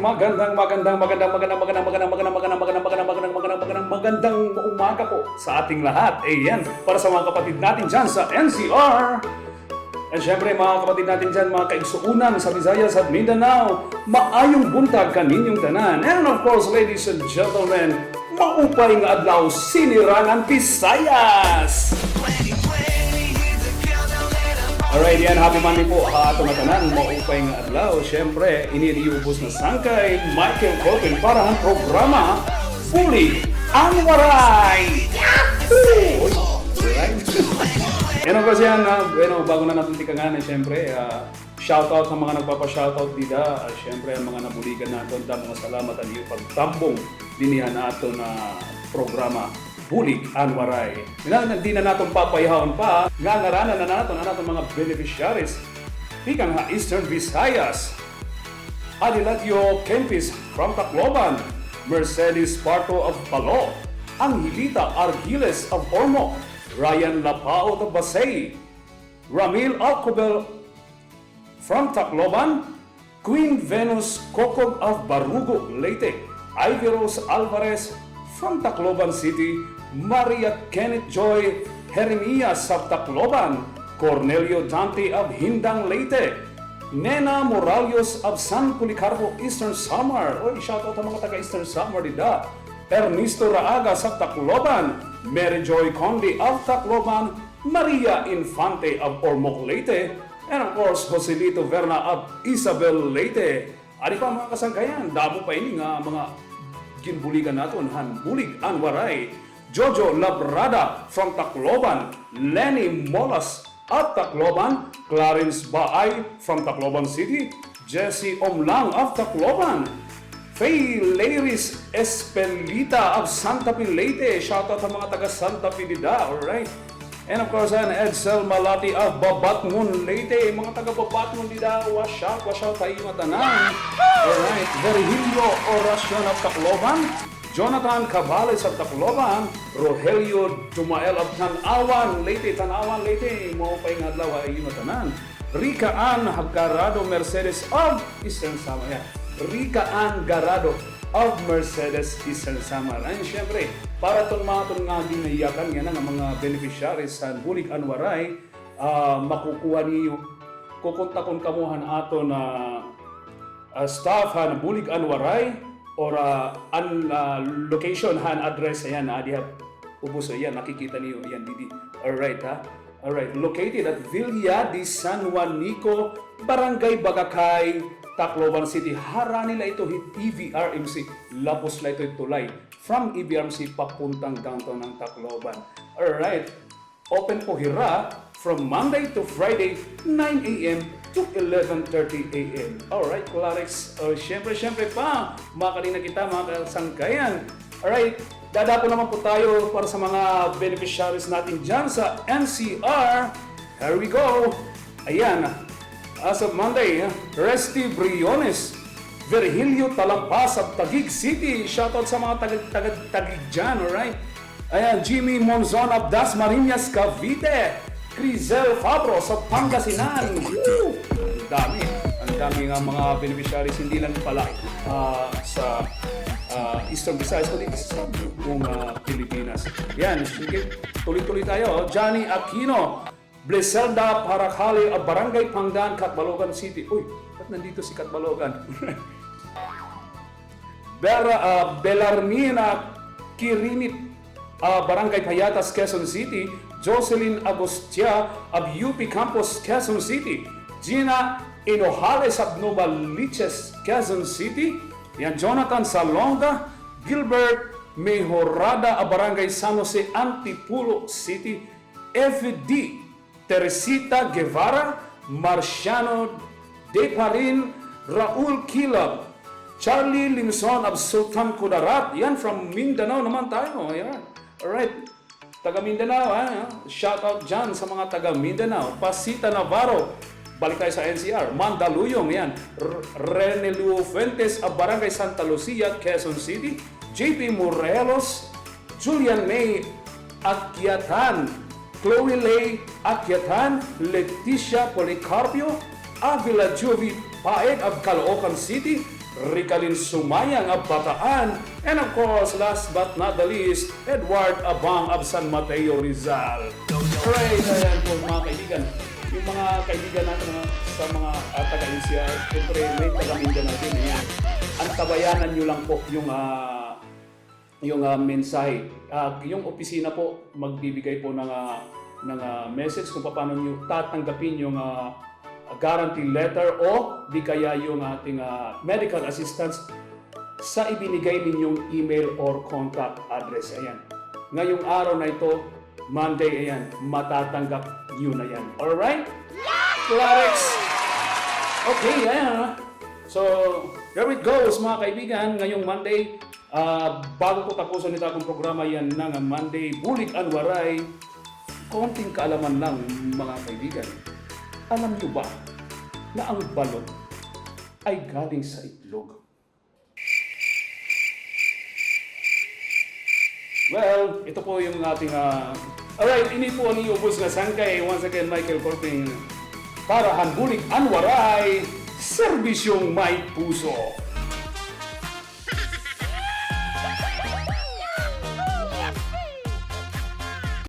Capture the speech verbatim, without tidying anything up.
Magandang, magandang, magandang, magandang, magandang, magandang, magandang, magandang, magandang, magandang, magandang, magandang, magandang umaga po sa ating lahat. Ayan, para sa mga kapatid natin dyan sa N C R. And syempre, mga kapatid natin dyan, mga kaigsuunan sa Visayas at Mindanao, maayong buntag kaninyong tanan. And of course, ladies and gentlemen, maupay nga adlaw, Sinirangan Visayas! Alright, yan. Happy Monday po ha aton ngatanan. Maupay nga adlaw. Siyempre, ini an iyo ubos nga sangkay, Michael Colvin, para han programa Bulig an Waray. Yahoo! Alright. Yan ang kasi yan, ah, bueno, bago na naton tikangan, eh, siyempre, ah, shoutout sa mga nagpapa-shoutout dida. Ah, siyempre, an mga nabuligan naton, damo nga salamat han iyo pagtambong dinhi han aton, ah, programa. Bulig an Waray. Ina, di na naton papayhawon pa, ngangaranan na naton an aton mga beneficiaries tikang ha Eastern Visayas. Adilatio Kempis from Tacloban, Mercedes Parto of Palo, Angelita Argiles of Ormoc, Ryan Lapaot of Basey, Ramil Alcobel from Tacloban, Queen Venus Cocog of Barugo, Leyte, Ivy Rose Alvarez from Tacloban City, Maria Kenneth Joy Jeremias of Tacloban, Cornelio Dante of Hindang, Leyte, Nena Moralios of San Policarpo, Eastern Samar. Oy, shoutout sa mga taga Eastern Samar dida. Ernesto Raaga sa Tacloban, Mary Joy Conde of Tacloban, Maria Infante of Ormoc, Leyte, and of course, Joselito Verna of Isabel, Leyte. Adi pa, mga kasangkayan, damo pa ini nga mga ginbuligan naton han Bulig an Waray. Jojo Labrada from Tacloban, Lenny Molas of Tacloban, Clarence Baay from Tacloban City, Jesse Omlang of Tacloban, Faye Leiris Espelita of Santa Fe, Leyte. Shoutout sa mga taga Santa Fe dida, alright. And of course, an Edsel Malati of Babatngon, Leyte. Mga taga Babatngon dida, wash out, wash out sa iyo ngatanan. Alright. Virgilio Oracion of Tacloban, Jonathan Cabales of Tacloban, Rogelio Dumael of Tanauan, Leyte, Tanauan, Leyte. Maupay nga adlaw ha iyo ngatanan. Rica Ann Garado Mercedes of Eastern Samar. Yan. Rica Ann Garado of Mercedes, Eastern Samar. And syempre, para ton mga ton nga ginayakan yana nga mga beneficiaries han Bulig an Waray, ah, makukuha niyo, kukontakon kamo han aton, ah, ah, staff han Bulig an Waray or, ah, an, ah, location han address, ayan, ah, diha ubos, ayan, nakikita niyo, ayan, didi. Alright, ha? Alright, located at Villa de San Juanico, Barangay Bagacay, Tacloban City. Harani la ito hit E V R M C. Lapos la ito hit tulay from E V R M C papuntang downtown ng Tacloban. Alright. Open po hira from Monday to Friday, nine A M to eleven thirty A M. Alright, Clarex. Oh, syempre, syempre pa, makadi na kita, mga kasangkayan. Alright, dadapo naman po tayo para sa mga beneficiaries natin dyan sa N C R. Here we go. Ayan. As of Monday, Resty Briones, Virgilio Talampas of Taguig City. Shoutout sa mga taga, taga Taguig dyan, alright? Ayan, Jimmy Monzon of Dasmariñas, Cavite. Crisel Fabro sa Pangasinan. Woo! Ang dami. Ang dami nga mga beneficiaries, hindi lang pala, ah, sa, ah, Eastern Visayas, kundi sa buong, ah, Pilipinas. Yan, sige. Tuloy-tuloy tayo. Johnny Aquino, Bliselda Paracali of Barangay Pangdan, Catbalogan City. Uy, ba't nandito si Catbalogan? Ber-, ah, Belarmina Kirinit, ah, Barangay Payatas, Quezon City, Jocelyn Agustia of U P Campus, Quezon City, Gina Inojales of Novaliches, Quezon City, yan, Jonathan Salonga, Gilbert Mejorada of Barangay San Jose, Antipolo City, F D Teresita Guevara, Marciano Deparin, Raul Kilab, Charlie Limson of Sultan Kudarat. Yan, from Mindanao naman tayo. Yan. Alright. Taga Mindanao, ha? Shout out dyan sa mga taga Mindanao. Pasita Navarro, balik tayo sa N C R. Mandaluyong, yan. R-, Renelio Fuentes of Barangay Santa Lucia, Quezon City. J P Morelos, Julian May Akyatan, Chloe Lay Akyatan, Leticia Policarpio, Avila Juvie Paed of Caloocan City, Ricalin Sumaya nga Bataan, and of course, last but not the least, Edward Abang of San Mateo, Rizal. Alright, ayan po, mga kaibigan. Yung mga kaibigan natin, ah, sa mga, ah, taga-N C R, siyempre, may taga-Mindanao din, ayan. Antabayanan nyo lang po yung, ah, yung, ah, mensahe. Ah, yung opisina po, magbibigay po ng, ah, ng, ah, message kung paano nyo tatanggapin yung, ah, guarantee letter o di kaya yung ating, ah, medical assistance sa ibinigay ninyong email or contact address. Ayan. Ngayong araw na ito, Monday, ayan, matatanggap nyo na yan. Alright? Clarex! Okay, ayan, ah. So, there it goes, mga kaibigan. Ngayong Monday, ah, bago ko tapusan ito akong programa yan ng Monday, Bulig an Waray, konting kaalaman lang, mga kaibigan. Alam nyo ba na ang balot ay galing sa itlog? Well, ito po yung ating, ah, alright, ini po an iyo ubos nga sangkay. Once again, Michael Corping, para han Bulig an Waray, serbisyong may puso.